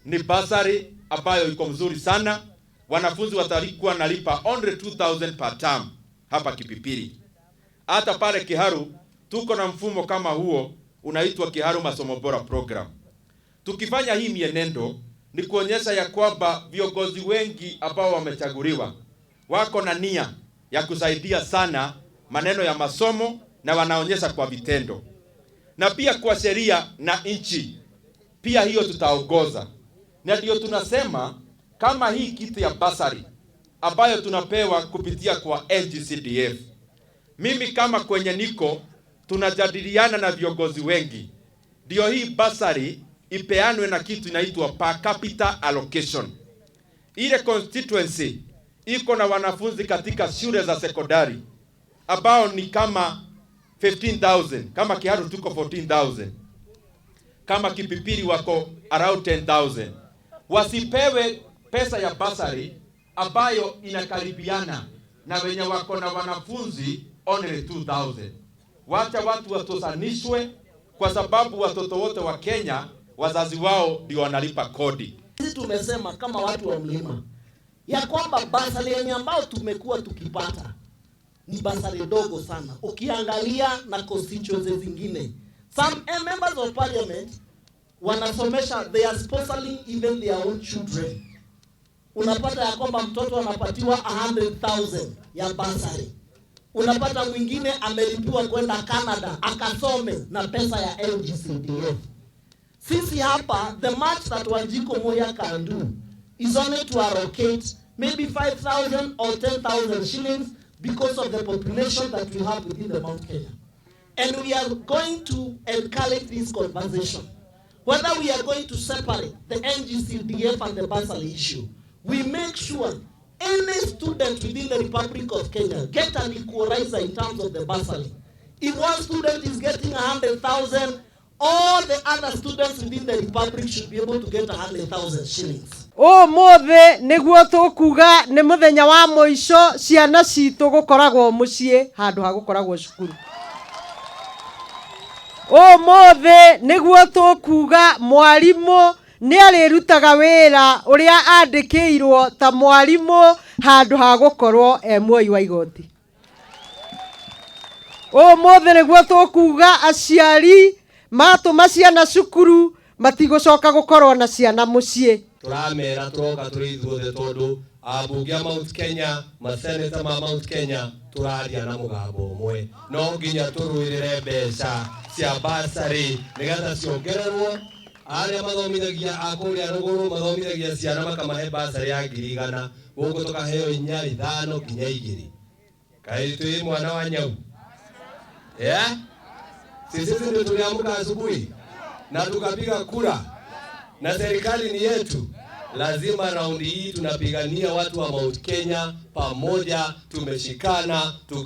Ni bursary ambayo iko mzuri sana. Wanafunzi watakuwa nalipa only 2000 per term hapa Kipipiri. Hata pale Kiharu tuko na mfumo kama huo unaitwa Kiharu Masomo Bora Program. Tukifanya hii mienendo ni kuonyesha ya kwamba viongozi wengi ambao wamechaguliwa wako na nia ya kusaidia sana maneno ya masomo na wanaonyesha kwa vitendo, na pia kwa sheria na nchi pia hiyo tutaongoza, na ndio tunasema kama hii kitu ya bursary ambayo tunapewa kupitia kwa NGCDF, mimi kama kwenye niko tunajadiliana na viongozi wengi, ndio hii bursary ipeanwe na kitu inaitwa per capita allocation. Ile constituency iko na wanafunzi katika shule za sekondari ambao ni kama 15,000, kama Kiharu tuko 14,000, kama Kipipiri wako around 10,000. Wasipewe pesa ya bursary ambayo inakaribiana na wenye wako na wanafunzi only 2000. Wacha watu watosanishwe, kwa sababu watoto wote wa Kenya wazazi wao ndio wanalipa kodi. Sisi tumesema kama watu wa mlima ya kwamba bursary yenye ambayo tumekuwa tukipata ni bursary ndogo sana ukiangalia na constituencies zingine. Some members of parliament wanasomesha, they are sponsoring even their own children. Unapata ya kwamba mtoto anapatiwa 100,000 ya bursary. Unapata mwingine amelipiwa kwenda Canada akasome na pesa ya NGCDF. Sisi hapa, the much that Wanjiku Muhia can do is only to allocate maybe 5,000 or 10,000 shillings because of the population that we have within the Mount Kenya. And we are going to encourage this conversation. Whether we are going to separate the NGCDF and the bursary issue, we make sure any student within the Republic of Kenya get an equalizer in terms of the bursary. If one student is getting 100,000, all the other students within the Republic should be able to get 100,000 shillings. Ũmũthĩ nĩguo tũkuga nĩ mũthenya wa mũico ciana citũ gũkoragwo mũciĩ handũ ha gũkoragwo cukuru. Ũmũthĩ nĩguo tũkuga mwarimũ nĩ arĩrutaga wĩra ũrĩa andĩkĩirwo ta mwarimũ handũ ha gũkorwo e muoi wa igoti. Ũmũthĩ nĩguo tũkuga aciari matũma ciana cukuru matigũcoka gũkorwo na ciana mũciĩ. Turamera turoka turi ithuothe tondu ambunge a Mount Kenya, maseneta ma Mount Kenya, turaria na mugambo umwe. No nginya turuirire mbeca cia bursary nigetha ciongererwo. Aria mathomithagia a kuria ruguru mathomithagia ciana makamahe bursary ya 100,000, guku tukaheo 4, 5 nginya 2. Kaĩ twi mwana wa nyau? Yeah? Sisi ndio tuliamka asubuhi na tukapiga kura na serikali ni yetu. Lazima raundi hii tunapigania watu wa Mount Kenya pamoja, tumeshikana tuki